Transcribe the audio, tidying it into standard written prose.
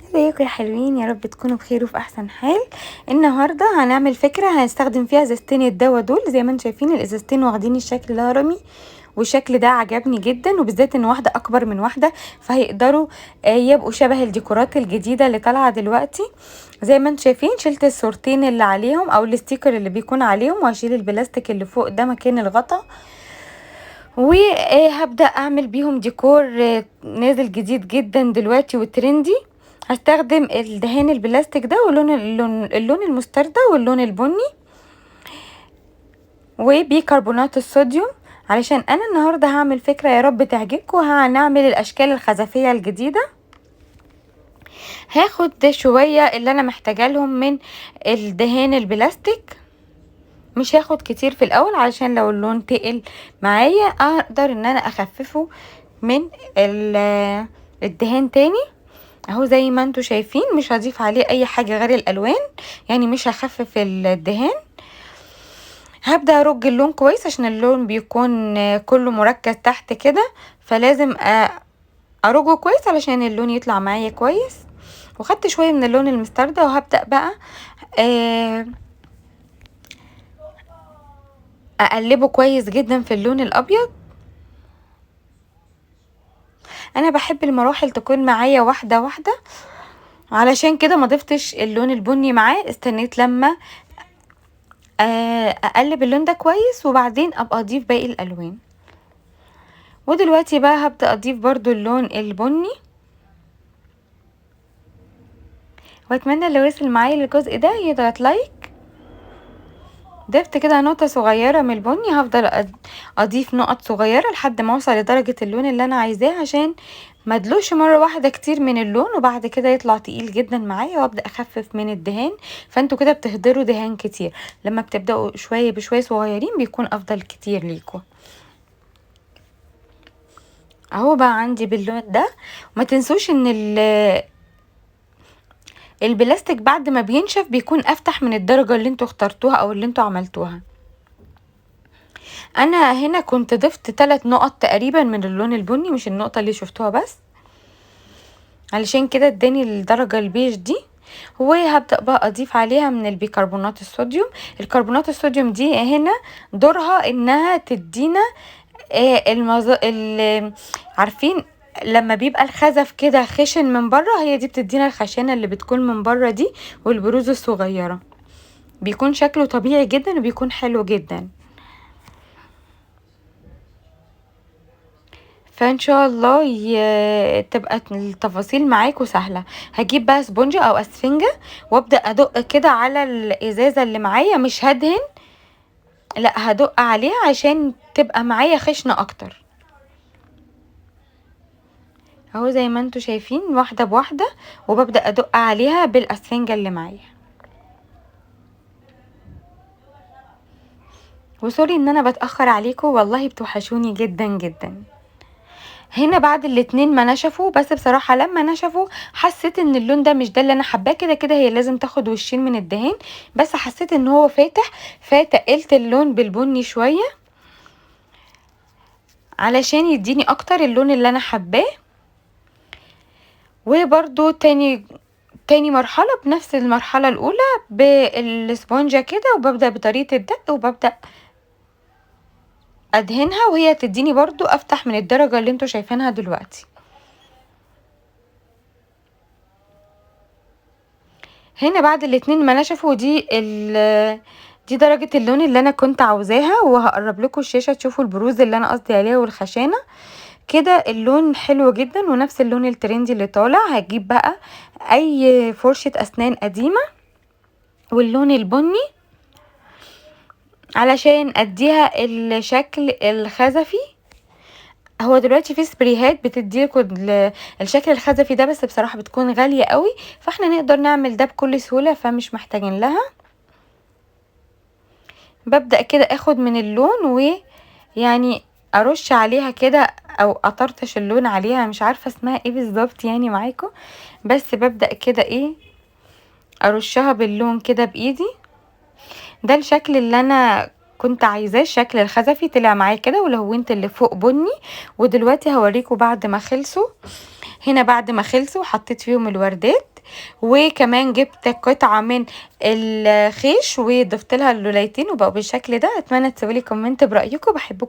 ازيكم يا حلوين؟ يا رب تكونوا بخير وفي احسن حال. النهارده هنعمل فكرة هنستخدم فيها ازازتين الدواء دول. زي ما انتم شايفين الازازتين واخدين الشكل الهرمي، والشكل ده عجبني جدا، وبالذات ان واحدة اكبر من واحدة، فهيقدروا يبقوا شبه الديكورات الجديدة اللي طالعه دلوقتي. زي ما انتم شايفين شلت الصورتين اللي عليهم او ال sticker اللي بيكون عليهم، وهشيل البلاستيك اللي فوق ده مكان الغطا، وهبدا اعمل بيهم ديكور نازل جديد جدا دلوقتي و trendy. هستخدم الدهان البلاستيك ده ولون اللون المستردة واللون البني وبيكربونات الصوديوم، علشان انا النهارده هعمل فكرة يا رب تعجبكم. هنعمل الاشكال الخزفيه الجديدة. هاخد شوية اللي انا محتاجه لهم من الدهان البلاستيك، مش هاخد كتير في الاول علشان لو اللون تقل معايا اقدر ان انا اخففه من الدهان تاني. اهو زي ما انتوا شايفين مش هضيف عليه اي حاجة غير الالوان، يعني مش هخفف الدهان. هبدا ارج اللون كويس عشان اللون بيكون كله مركز تحت كده، فلازم ارجه كويس علشان اللون يطلع معايا كويس. وخدت شوية من اللون المستردة وهبدا بقى اقلبه كويس جدا في اللون الابيض. انا بحب المراحل تكون معايا واحدة واحدة، علشان كده ما ضفتش اللون البني معاه، استنيت لما اقلب اللون ده كويس وبعدين ابقى اضيف باقي الالوان. ودلوقتي بقى هبدا اضيف برضو اللون البني، واتمنى اللي وصل معايا للجزء ده يضغط like. ضفت كده نقطة صغيرة من البني، هفضل اضيف نقط صغيرة لحد ما اوصل لدرجة اللون اللي انا عايزاه، عشان ما ادلوش مرة واحدة كتير من اللون وبعد كده يطلع تقيل جدا معايا وابدا اخفف من الدهان. فانتوا كده بتهدروا دهان كتير، لما بتبداوا شوية بشوية صغيرين بيكون افضل كتير ليكم. اهو بقى عندي باللون ده. وما تنسوش ان البلاستيك بعد ما بينشف بيكون افتح من الدرجة اللي انتوا اخترتوها او اللي انتوا عملتوها. انا هنا كنت ضفت 3 نقط تقريبا من اللون البني، مش النقطة اللي شفتوها بس، علشان كده اداني الدرجة البيج دي. وهبدأ بقى اضيف عليها من البيكربونات الصوديوم. الكربونات الصوديوم دي هنا دورها انها تدينا عارفين لما بيبقى الخزف كده خشن من بره، هي دي بتدينا الخشانة اللي بتكون من بره دي والبروز الصغيرة، بيكون شكله طبيعي جدا وبيكون حلو جدا. فان شاء الله تبقى التفاصيل معاكم سهلة. هجيب بقى سبونجه او اسفنجه وابدا ادق كده على الازازه اللي معايا، مش هدهن، لا هدق عليها عشان تبقى معايا خشنه اكتر. اهو زي ما انتوا شايفين واحدة بواحدة، وببدا ادق عليها بالاسفنجه اللي معايا. وسوري ان انا بتاخر عليكم، والله بتوحشوني جدا جدا. هنا بعد الاتنين ما نشفوا، بس بصراحة لما نشفوا حسيت ان اللون ده مش ده اللي انا حباه. كده كده هي لازم تاخد وشين من الدهان، بس حسيت ان هو فاتح، فتقلت اللون بالبني شوية علشان يديني اكتر اللون اللي انا حباه. وبرده تاني مرحلة بنفس المرحلة الاولى بالسبونجة كده، وببدأ بطريقة الدق وببدأ ادهنها، وهي تديني برضو افتح من الدرجة اللي انتوا شايفينها دلوقتي. هنا بعد الاتنين ما نشفوا، دي درجة اللون اللي انا كنت عاوزاها، وهقرب لكم الشاشة تشوفوا البروز اللي انا قصدي عليها والخشانة كده. اللون حلو جدا ونفس اللون ال trendy اللي طالع. هجيب بقى اي فرشة اسنان قديمة واللون البني علشان اديها الشكل الخزفي. هو دلوقتي في سبريهات بتديكوا الشكل الخزفي ده، بس بصراحة بتكون غالية قوي، فاحنا نقدر نعمل ده بكل سهولة فمش محتاجين لها. ببدأ كده اخد من اللون ويعني ارش عليها كده او اطرطش اللون عليها، مش عارفة اسمها ايه بالظبط يعني معاكم، بس ببدأ كده ايه ارشها باللون كده بايدي. ده الشكل اللي انا كنت عايزاه، الشكل الخزفي طلع معايا كده، ولونت اللي فوق بني. ودلوقتي هوريكم بعد ما خلصوا. هنا بعد ما خلصوا حطيت فيهم الوردات. وكمان جبت قطعه من الخيش وضفت لها اللولايتين وبقوا بالشكل ده. اتمنى تسيبولي comment برايكم. بحبكم.